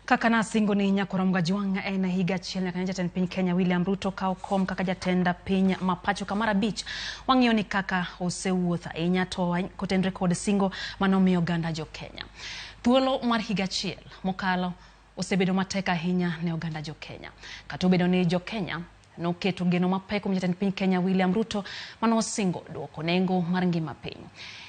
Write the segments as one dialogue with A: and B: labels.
A: Kaka nasingo ni Nyakoro Mgajwang' en higa achiel nyaka ne jatend piny Kenya William Ruto kaw kom kaka jatend piny ma pacho ka mar abich. Wang'iyo ni kaka osewuotho ahinya to kotenre kod singo manomiyo oganda jo Kenya. Thuolo mar higa achiel mokalo osebedo matek ahinya ne oganda jo Kenya. Kata obedo ni jo Kenya noketo geno mapek kuom jatend piny Kenya William Ruto manosingo duoko nengo mar ngima piny.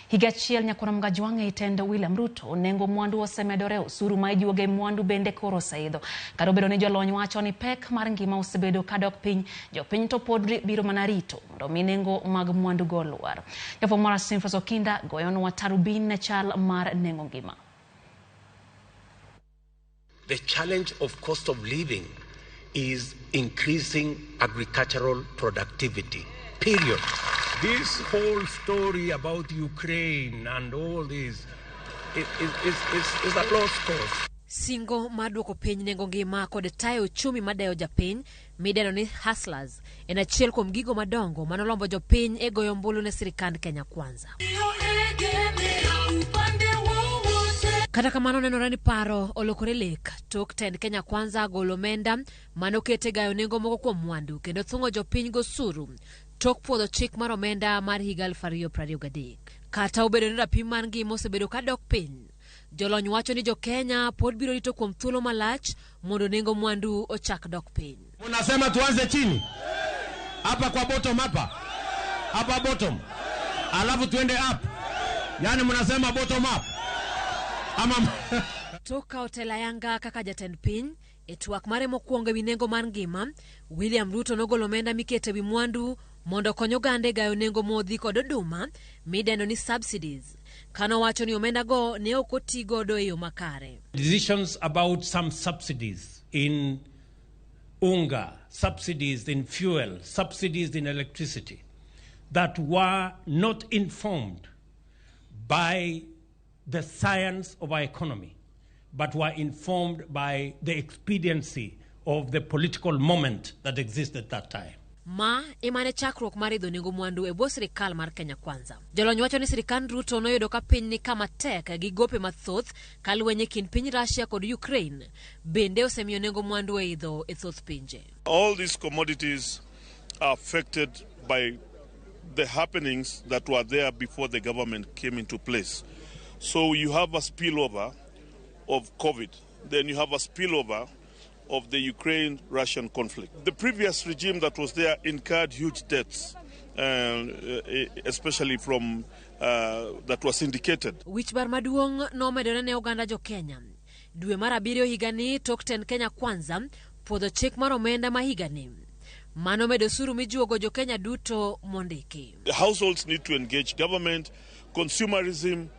A: Higa achiel Nyakwar Mgajwang' e tend William Ruto, nengo mwandu osemedore, osuru ma ijuogo e mwandu bende koro oseidho. Kata obedo ni jolony wacho ni pek mar ngima osebedo kadok piny, jopiny to pod biro mana rito mondo mi nengo mag mwandu go olwar. Jafwambo mara Simfras Okinda goyonwa tarubin ne chal mar nengo ngima.
B: The challenge of cost of living is increasing agricultural productivity, period. This whole story about Ukraine and all this is a lost cause.
C: Singo mar duoko piny nengo ngima kod tayo uchumi madewo japiny midendo ni Hustlers en achiel kuom gigo madongo manolombo jopiny e goyo ombulu ne sirikand Kenya Kwanza. Kata kamano nenore ni paro olokore lek tok tend Kenya Kwanza golo omenda manoket e gayo nengo moko kuom mwandu kendo thung'o jopiny gosuru tok puodho chik mar omenda mar higa 2023. Kata obedo ni rapim mar ngima osebedo kadok piny, jolony wacho ni jo-Kenya pod biro rito kuom thuolo malach mondo nengo mwandu ochak dok piny.
D: Munasema tuanze chini hapa kwa bottom hapa hapa bottom, alafu tuende up, yani munasema bottom up ama
C: Tok kawo telo ayanga kaka jatend piny e twak mare mokwongo ewi nengo mar ngima, William Ruto nogolo omenda miketo ewi mwandu mondo okony oganda e gayo nengo modhi kod oduma midendo ni subsidies. Kanowacho ni omenda go ne ok oti godo e yo makare.
B: Decisions about some subsidies in unga, subsidies in fuel, subsidies in electricity that were not informed by the science of our economy, but were informed by the expediency of the political moment that existed at that time.
C: Ma ema ne chakruok mar idho nengo mwandu e bwo sirikal mar Kenya Kwanza. Jolony wacho ni sirikand Ruto noyudo ka piny ni kama tek gi gope mathoth ka lweny e kind piny Russia kod Ukraine bende osemiyo nengo mwandu oidho e thoth pinje.
E: All these commodities are affected by the happenings that were there before the government came into place. So you have a spillover of COVID, then you have a spillover of the Ukraine-Russian conflict. The previous regime that was there incurred huge debts, especially from that was syndicated.
C: Wich bar maduong' nomedore ne oganda jo Kenya. Dwe mar abiriyo higani tok tend Kenya Kwanza puodho chik mar omenda ma higani. Mano medo osuru mijuogo jo Kenya duto mondiki.
E: The households need to engage government, consumerism,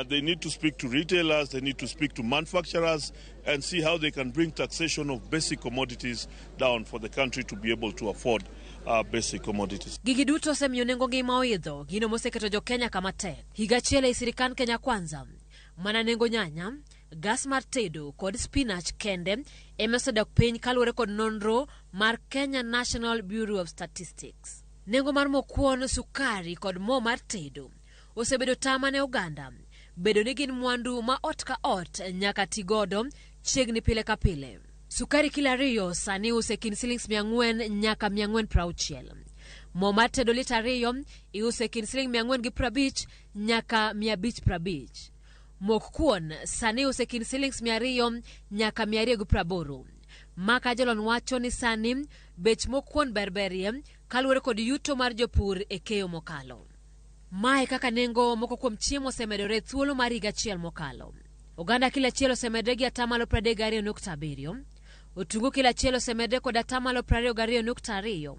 E: they need to speak to retailers, they need to speak to manufacturers and see how they can bring taxation of basic commodities down for the country to be able to afford basic commodities.
C: Gigi duto osemiyo nengo ngima oidho, gino moseketo jo Kenya kama tek. Higa achiel ei sirikand Kenya Kwanza, mana nengo nyanya, gas mar tedo kod spinach kende ema osedok piny kaluwore kod nonro mar Kenya National Bureau of Statistics. Nengo mar mokuon, sukari kod mo mar tedo osebedo tama ne oganda, bedo ni gin mwandu ma ot ka ot nyaka ti godo chiegni pile ka pile. Sukari kilo ariyo sani iuso e kind silings 400 nyaka 460. Mo mar tedo lita ariyo iuso e kind siling 450 nyaka 550. Mok kuon sani iuso e kind silings 200 nyaka 280. Maka jolony wacho ni sani bech mok kuon berberie kaluwore kod yuto mar jopur e keyo mokalo. Mae kaka nengo moko kuom chiemo osemedore e thuolo mar higa achiel mokalo. Oganda kilo achiel osemedre gi atamalo 32.7, otungu kilo achiel osemedre kod atamalo 22.2,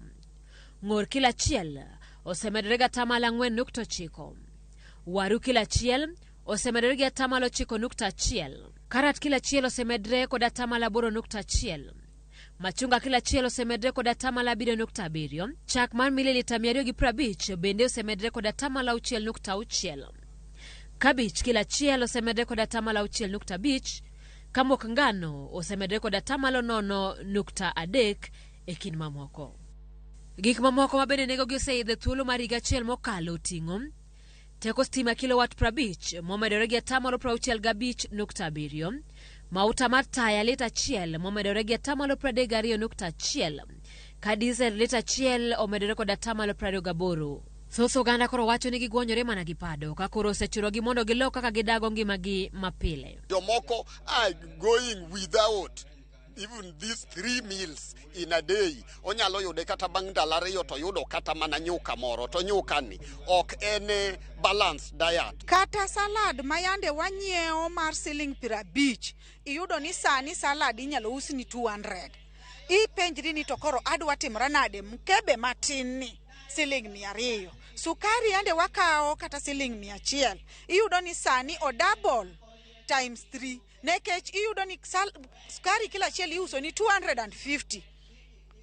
C: ng'or kilo achiel osemedore gi atamalo 4.9, waru kilo achiel osemedore gi atamalo 9.1, karat kilo achiel osemedre kod atamalo 8.1, machunga kilo achiel osemedre kod atamalo 7.7, chak mar mililita 250 bende osemedre kod atamalo 6.6. Kabich kilo achiel osemedre kod atamalo 6.5, ka mok ngano osemedre kod atamalo 0.3 e kind mamoko. Gik mamoko ma bende nengogi oseidho e thuolo mar higa achiel mokalo oting'o Teko stima kilowatt 50 momedore gi atamalo 65.7, mauta mar taya lita 1 momedore gi atamalo 32.1, ka diesel lita 1 omedore kod atamalo 28. Thoth oganda koro wacho ni gigwonyore mana gi pado ka koro osechunogi mondo gilok kaka gidago ngimagi mapile.
F: Jomoko are going without even these three meals in a day. Onyalo yude kata bang' ndalo 2 to yudo kata mana nyuka moro, to nyuka ni ok en balanced diet.
G: Kata salad ma yande wanyiewo mar siling 50, iyudo ni sani salad inyalo usni 200. Ipenjri ni to koro adwa timora nade mkebe matin ni siling 200. Sukari yande wakawo kata siling 100, iyudo ni sani o double times 3, nekech iyudo ni sukari kila achiel iuso ni 250.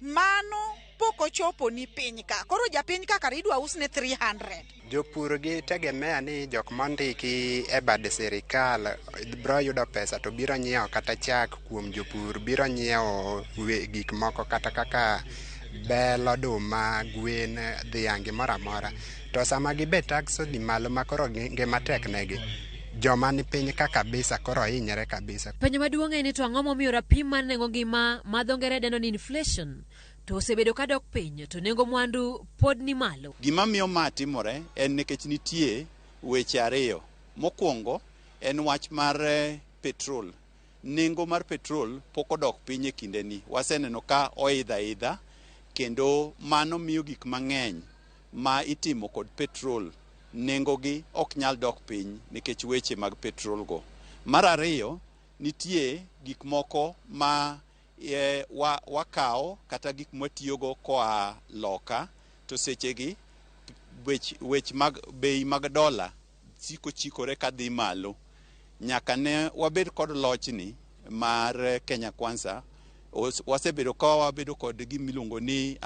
G: Mano pok ochopo ni piny ka. Koro japiny ka kara idwa usne 300.
H: Jopur gi tegemea ni jok mondiki e bad sirikal biro yudo pesa to biro nyiewo kata chak kuom jopur, biro nyiewo gik moko kata kaka bel, oduma, gwen, dhiang', gimoro amora. To sama gibe tax odhi malo ma koro ngima tek negi, joma ni piny ka kabisa koro hinyre kabisa.
C: Penjo maduong' en ni to ang'o momiyo rapim mar nengo ngima ma dho ngere dendo ni inflation to osebedo ka dok piny to nengo mwandu pod ni malo.
I: Gima miyo ma timore en nikech nitie weche ariyo. Mokwongo en wach mar petrol. Nengo mar petrol pok odok piny e kindeni. Waseneno ka oidho aidha kendo mano miyo gik mang'eny ma itimo kod petrol nengogi ok nyal dok piny nikech weche mag petrol go. Mar ariyo, nitie gik moko ma wakawo kata gik mwatiyogo koa loka to sechegi wech mag bei mag dola siko chikore kadhi malo. Nyaka ne wabed kod lochni mar Kenya Kwanza, wasebedo ka wabedo kod gimiluongo ni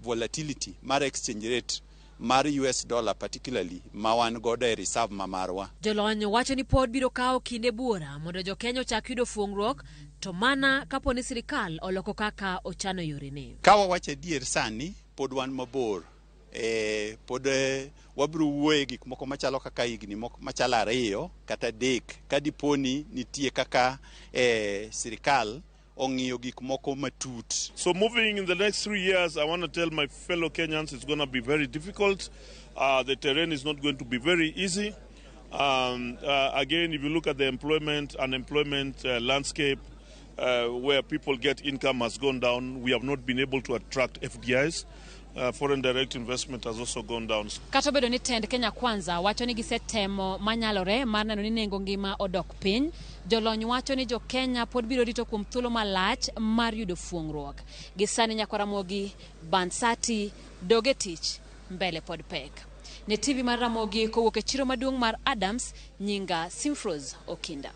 I: volatility mar exchange rate mar US dollar particularly ma wan godo e reserve ma marwa.
C: Jolony wacho ni pod biro kawo kinde buora mondo jo-Kenya ochak yudo fuong'ruok to mana kapo ni sirikal oloko kaka ochano yorene.
I: Ka wawacho adier sani pod wan mabor. Pod wabiro wuoye gik moko machalo kaka higni moko machalo 2 kata 3 ka diponi nitie kaka sirikal ong'iyo gik moko matut.
E: So moving in the next 3 years, I want to tell my fellow Kenyans it's going to be very difficult. The terrain is not going to be very easy. Again, if you look at the employment, unemployment landscape, where people get income has gone down. We have not been able to attract FDIs. Foreign direct investment has also gone down.
C: Kata obedo ni tend Kenya Kwanza wacho ni gisetemo manyalore mar neno ni nengo ngima odok piny, jolony wacho ni jo Kenya pod biro rito kuom thuolo malach mar yudo fuong'ruok. Gi sani Nyakwar Ramogi, Bansati, doge tich, mbele pod pek. Ne TV mar Ramogi kowuok e chiro maduong' mar Adams, nyinga Simfrose Okinda.